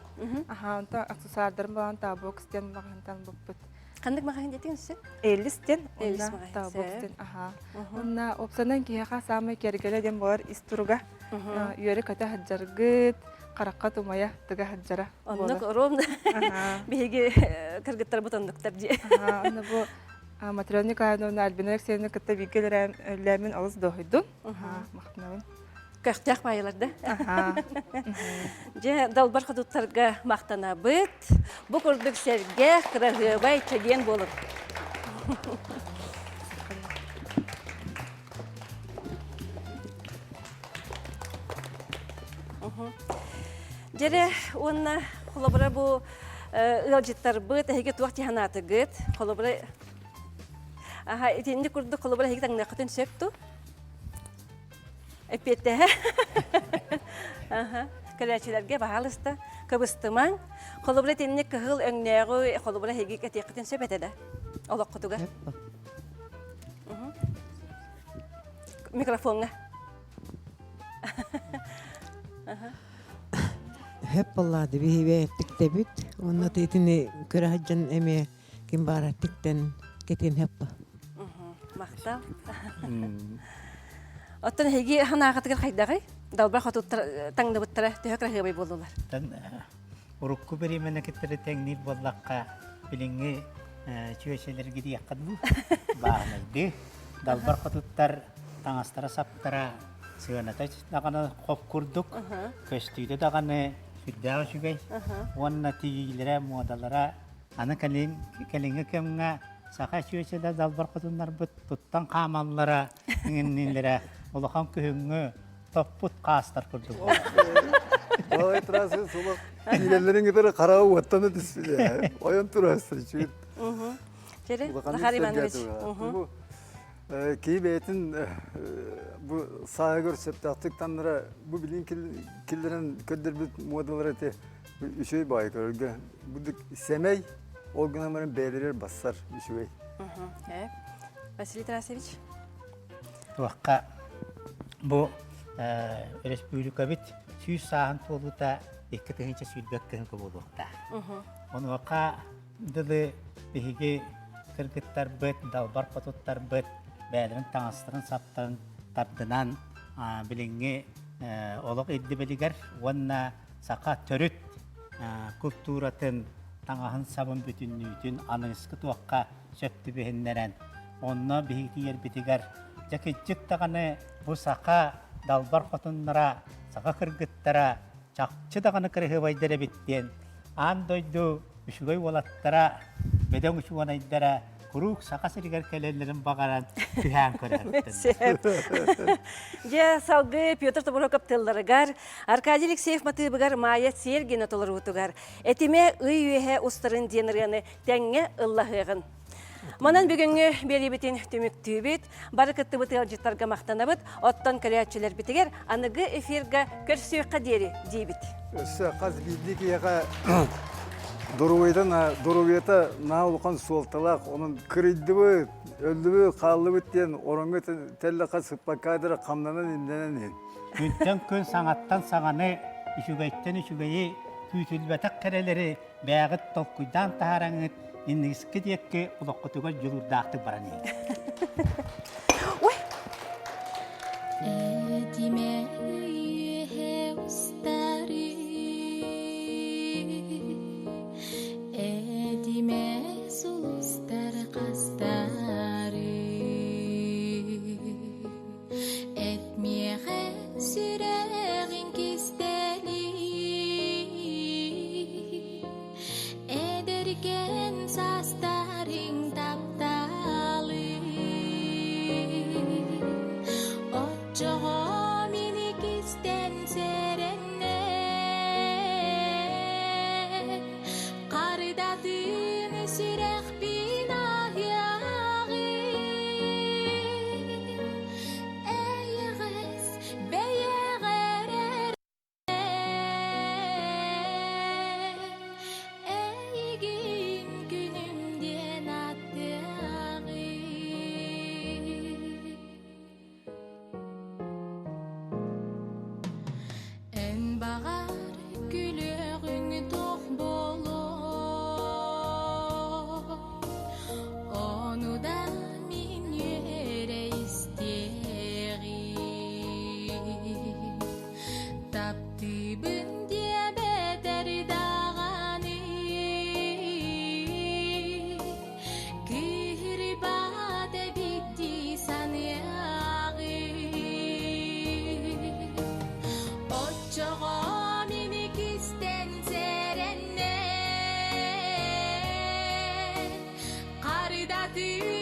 Аха, онтон аксессуардарым булаан Табокс диэн маҕаһыынтан ылбыппыт. Ханнык маҕаһыын диэтиҥ өссө? Элис диэн, уонна Табокс диэн. Аха. Уонна уопсанан киһиэхэ саамай киэргэлэ диэн буолар ис туруга. Үөрэ-көтө сылдьаргыт, харахха тумайа тыга сылдьара. Оннук ровно биһиги кыргыттарбыт оннуктар дии. Онно бу Матрена Николаевна Альбина Алексеевна кытта бииргэ үлэлээммин олус дуоһуйдум. Махтанабын. Көхтөөх баайылар да. Дьэ, далбар хотуттарга махтанабыт. Бу курдук сэргэх, кыраһыабай, чэгиэн буолун. Дьэрэ уонна холобура бу ыалдьыттарбыт эһиги туох тиһанаатыгыт? Холобура аха итинник курдук холобура эһиги таҥныаххытын сөп ту? Эппиэттэһэ. Аха. Көрөөччүлэргэ баһаалыста кыбыстымаҥ. Холобура итинник кыһыл өҥнөөҕү холобура эһиги кэтиэххитин сөп этэ да олоххутугар. Микрофоҥҥа. Хөп боллаады биһибэ тиктебит. Онно титини көрө сылдьан эмиэ ким баара тиктен кетин хөп. Махтал. Оттон эһиги ханаахатыгар хайдаҕый? Далбар хотуттар таҥныбыттара төһө кыраһыабай буоллулар? Урукку бириэмэни кытары тэҥниир буоллахха, билиҥҥи чүөчэлэргэ диэххэ дуу, бааһынайдыы. Далбар хотуттар таҥастара-саптара сыаната даҕаны хоп курдук, көстүүтэ даҕаны сүрдээх үчүгэй. Уонна тигиилэрэ, муодалара аны кэлин кэлиҥҥи кэмҥэ саха чүөчэлэр далбар хотуннарбыт туттан хаамаллара, иҥиннилэрэ улахан күһүҥҥү топпут хаастар курдук. Балай трассы солох киирэллэрин кытары хараҕа уоттана түспүтэ. Ойон турасты чүт. Чери, Захар Иванович. Бу киһи бэйэтин бу сааһыгар сөптөөхтүк таннара бу билин киллэрэн көрдөрбүт муодалара ити үчүгэй баайы көрөргө бу сэмэй ол гынан баран бэйэлэригэр бассар үчүгэй. Василий Тарасович. Туохха бу өрөспүүбүлүкэбит 100 сааһын туолуута 2020 кыһын буолуохтаах. Онуоха дылы биһиги кыргыттарбыт, далбар хотуттарбыт бэйэлэрин таҥастарын-саптарын тардынан билиҥҥи олох ирдэбилигэр уонна саха төрүт култууратын таҥаһын-сабын бүтүннүүтүн аныгыскы туохха сөп түбэһиннэрэн, онно биһиги тиийэрбитигэр дьэ кырдьык даҕаны бу саха далбар хотуннара, саха кыргыттара чахчы даҕаны кыраһыабайдар эбит диэн аан дойду үчүгэй уолаттара, бөдөҥ учуонайдара куруук Саха сиригэр кэлэллэрин баҕаран түһээн көрөрбүт. Дьэ, салгыы Петр Тобуроков тылларыгар, Аркадий Алексеев матыыбыгар Майя Сергина толоруутугар «Этимэ ый үөһэ устарын» диэн ырыаны тэҥҥэ ыллаһыаҕын. Манан бүгүҥҥү биэриибитин түмүктүүбүт. Бары кыттыбыт ыалдьыттарга махтанабыт. Оттон көрөөччүлэрбитигэр аныгы эфирга көрсүөххэ диэри диибит. Өссө хас биирдии киһиэхэ доруобуйата доруобуйата наһаа улахан суолталаах. Онон кырыйдыбыт, өллүбүт, хааллыбыт диэн ороҥҥо тэллэххэ сыппакка эрэ хамнанан имнэнэн иһин. Күнтэн күн саҥаттан саҥаны, үчүгэйтэн үчүгэйи, күүтүлбэтэх кэрэлэри бэйэҕит толкуйдаан таһаараҥҥыт иннигискэ диэки олоххутугар дьулуурдаахтык баран иһин. Ой! Этимэ үөһэ устары, Этимэ сулустар хастары, Эт миэхэ сүрэҕиҥ кистэлин, Эдэркэн саастарыҥ тапталын. Оччоҕо мин иккистэн сэрэннэ, Харыдатын сүрэхпин аһыаҕын. Эйэҕэс бэйэҕэр Эйигин күнүм диэн ааттыаҕым. Эн баҕар күлүөҕүҥ туох буолуой, Ону да мин үөрэ истиэҕим. Таптыыбын диэбэтэр даҕаны, Кыыһырбат эбит дии саныаҕым. Оччоҕо мин иккистэн сэрэннэ, Харыдатын